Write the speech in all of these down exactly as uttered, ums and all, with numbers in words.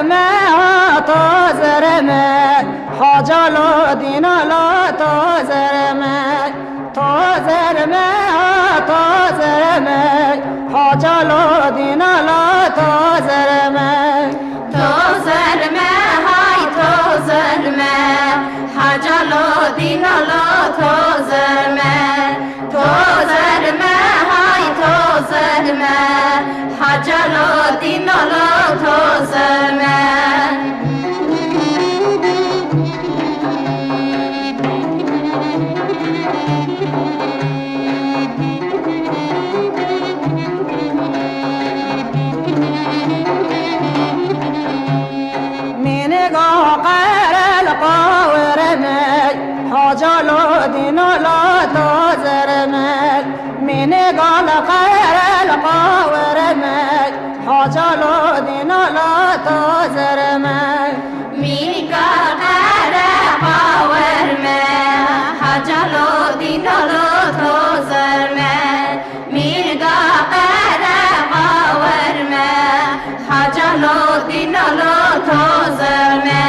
Me ha to zere me, Hacalo dînalo to zere me, to zere me ha to zere me, Hacalo dînalo to zere me. To zere me, hay to zere me, Hacalo dînalo to zere me. To zere me, hay to zere me, Hacalo dînalo to zere me. Mîniga qerel qawirme, Hacalo dînalo to zere me. Mîniga qerel qawirme, Hacalo dînalo to zere me. Mîniga qerel qawirme, Hacalo dînalo to zere me. Mîniga qerel qawirme, Hacalo dînalo to zere me.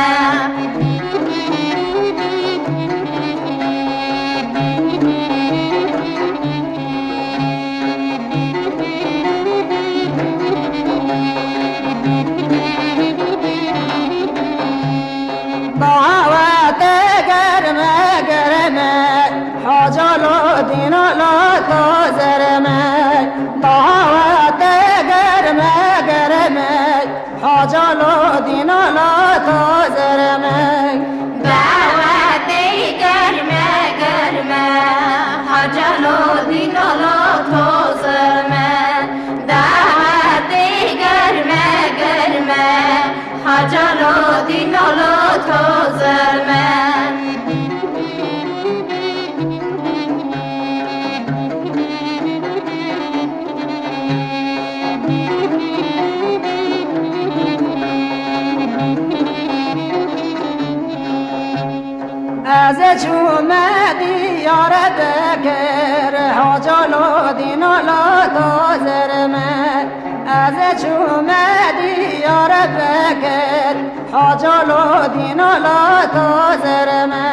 Dawetê germe germe, Hacalo dînalo to zere me. Dawetê germe germe, Hacalo dînalo to zere me. Dawetê germe germe, Hacalo dînalo to zere me. Dawetê germe germe, Hacalo dînalo to zere me. Ez çûme Diyarbekir, Hacalo dînalo to zere me. Ez çûme Diyarbekir, Hacalo dînalo to zere me.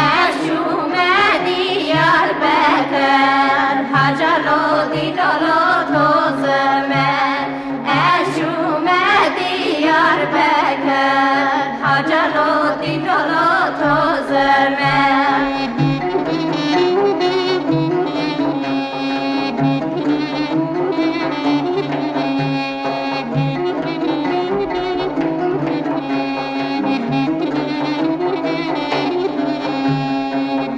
Ez çûme Diyarbekir, Hacalo dînalo to zere me. Ez çûme Diyarbekir, Hacalo dînalo to zere me.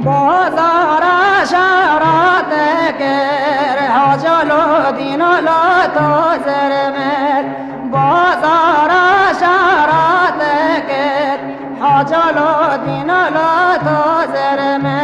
Bazara şara te kir, Hacalo dînalo to zere me. Bazara şara te kir, Hacalo dînalo to zere me.